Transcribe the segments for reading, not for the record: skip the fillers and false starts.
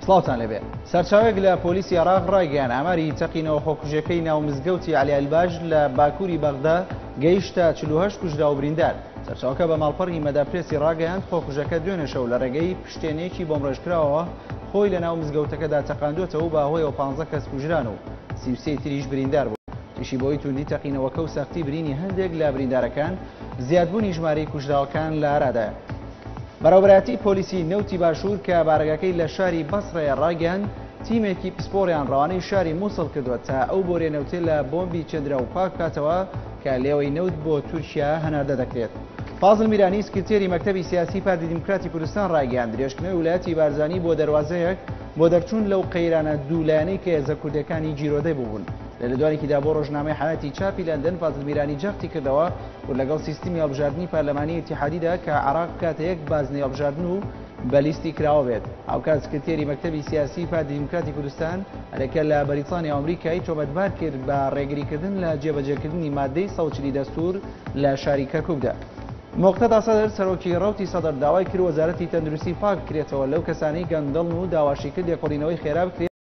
سڵاوتان لێبێ. سەرچاوەیەک لە پۆلیسی عێراق ڕایگەیاند، ئاماری تەقینەوە خۆکوژیەکەی ناو مزگەوتی عەلی ئەلباج لە باکووری بەغدا گەیشتە 48 کوژراو و بریندار. سەرچاوەکە بە ماڵپەڕی مەدا پرێسی ڕاگەیاند، خۆکوژەکە دوێنێ شەو لە ڕێگەی پشتێنەیەکی بۆمڕێژکراوەوە خۆی لە ناو مزگەوتەکەدا تەقاندووەتەوە و بەهۆیەوە 15 کەس کوژران و 33 تریش بریندار بوون. وتیشی بەهۆی توندی تەقینەوەکە و سەختی برینی هەندێک لە بریندارەکان، زیادبوونی ژمارەی کوژراوەکان لە ئارادایە. بەڕێوەبەرایەتی پۆلیسی نەوتی باشوور کە بارەگاکەی لە شاری بەسڕەیە ڕایگەیاند، تیمێکی پسپۆڕیان ڕەوانەی شاری موسڵ کردووە تا ئەو بۆریە نەوتەی لە بۆمبی چێندراو پاک بکاتەوە کە لێوەی نەوت بۆ تورکیا هەناردە دەکرێت. فازل میرانی سکرتێری مەکتەبی سیاسی پارتی دیموکراتی کوردستان ڕایگەیاند، درێژکردنەوەی ولایەتی بارزانی بۆ دەروازەیەک بۆ دەرچوون لەو قەیرانە دوو لایەنەی کە هێزە کوردیەکانی گیرۆدەی بووبوون. لە لێدوانێکیدا بۆ ڕۆژنامەی حەیاتی چاپی لەندەن فازل میرانی جەختی کردەوە، کورد لەگەڵ سیستمی هەڵبژاردنی پەرلەمانی ئیتیحادیدا کە عێراق بکاتە یەک بازنەی هەڵبژاردن و بە لیستی کراوە بێت. هاوکات سکرتێری مەکتەبی سیاسیی پارتی دیموکراتی کوردستان هەریەکە لە بەریتانیا و ئەمریکای تۆمەتبار کرد بە ڕێگریکردن لە جێبەجێکردنی ماددەی 140 ی دەستوور لە شاری کەرکوکدا. موقتەدا سەدر سەرۆکی ڕەوتی سەدر داوای کرد وەزارەتی تەندروستی پاک بکرێتەوە لەو کەسانەی گەندەڵن و داواشی کرد لێکۆڵینەوەی خێرا بکرێت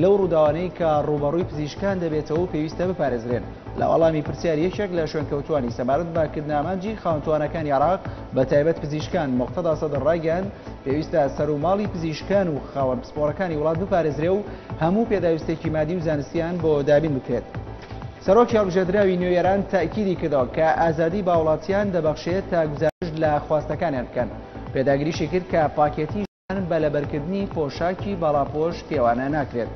لەو ڕووداوانەی کە ڕووبەڕووی پزیشکان دەبێتەوە و پێویستە بپارێزرێن. لە وەڵامی پرسیاری یەکێک لە شوێنکەوتووانی سەبارەت بە کردنەئامانجی خاوەنتواناکانی عێراق بە تایبەت پزیشکان، موقتەدا سەدر ڕایگەیاند، پێویستە سەروماڵی پزیشکان و خاوەن پسپۆڕەکانی وڵات بپارێزرێ و هەموو پێداویستێکی مادی و زانستییان بۆ دابین بکرێت. سەرۆکی هەڵبژێردراوی نوێی ئێران تەئکیدی کردەوە کە ئازادی بە هاوڵاتیان دەبەخشێت تا گوزارشت لە خواستەکانیان بکەن. پێداگریشی کرد کە پاکێتی ژنان بە لەبەرکردنی پۆشاکی باڵاپۆش پێوانە ناکرێت.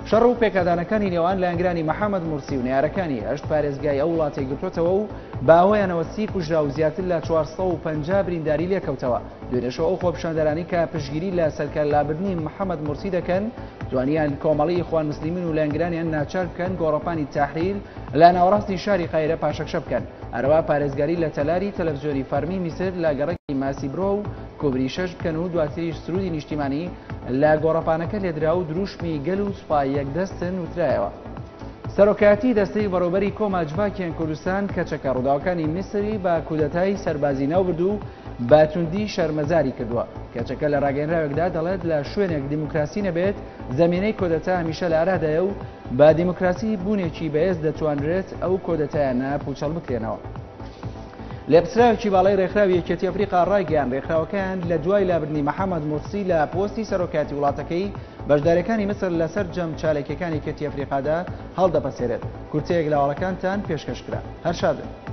شەڕ و پێکدادانەکانی نێوان لایەنگرانی محەمەد مورسی و نەیارەکانی هەشت پارێزگای ئەو وڵاتەی گرتووەتەوە و بەهۆیانەوە 30 کوژرا و زیاتر لە 450 برینداری لێکەوتەوە. دوێنێ شەو ئەو خۆپیشاندەرانەی کە پشتگیری لە سەرکارلابردنی محەمەد مورسی دەکەن توانیان کۆمەڵی ئیخوان موسلیمین و لایەنگرانیان ناچار بکەن گۆڕەپانی تەحریر لە ناوەڕاستی شاری قاهیرە پاشەکشە بکەن. هەروەها پارێزگاری لە تەلاری تەلەفزیۆنی فەرمی میسر لە گەڕەکی ماسیبرۆ و کوبری شەش بکەن و دواتریش سرودی نیشتیمانی لە گۆڕەپانەکە لێدرا و دروشمی گەل و سوپا یەکدەستن وترایەوە. سەرۆکایەتی دەستەی بەڕێوبەری کۆما جڤاکێن کوردستان کەچەکە ڕووداوەکانی میسری بە کودەتای سەربازی ناوبرد و بە توندی شەرمەزاری کردووە. کەچەکە لە ڕاگەیەنراوێکدا دەڵێت لە شوێنێک دیموکراسی نەبێت زەمینەی کودەتا هەمیشە لە ئارادایە و بە دیموکراسی بوونێکی بەهێز دەتوانرێت ئەو کۆدەتایانە پوچەڵ بکرێنەوە. لێپرسراوێکی باڵای رێکخراوی یەکێتی ئەفریقا رایگەیاند، رێکخراوەکەیان لە دوای لابردنی محەمەد مورسی لە پۆستی سەرۆکایەتی وڵاتەکەی، بەشدارییەکانی میسر لە سەرجەم چاالکیەکانی یەکێتی ئەفریقادا هەڵدەپەسێرێت. کورتەیەک لە هەواڵەکانتان پێشکەش کرا. هەر شاد بن.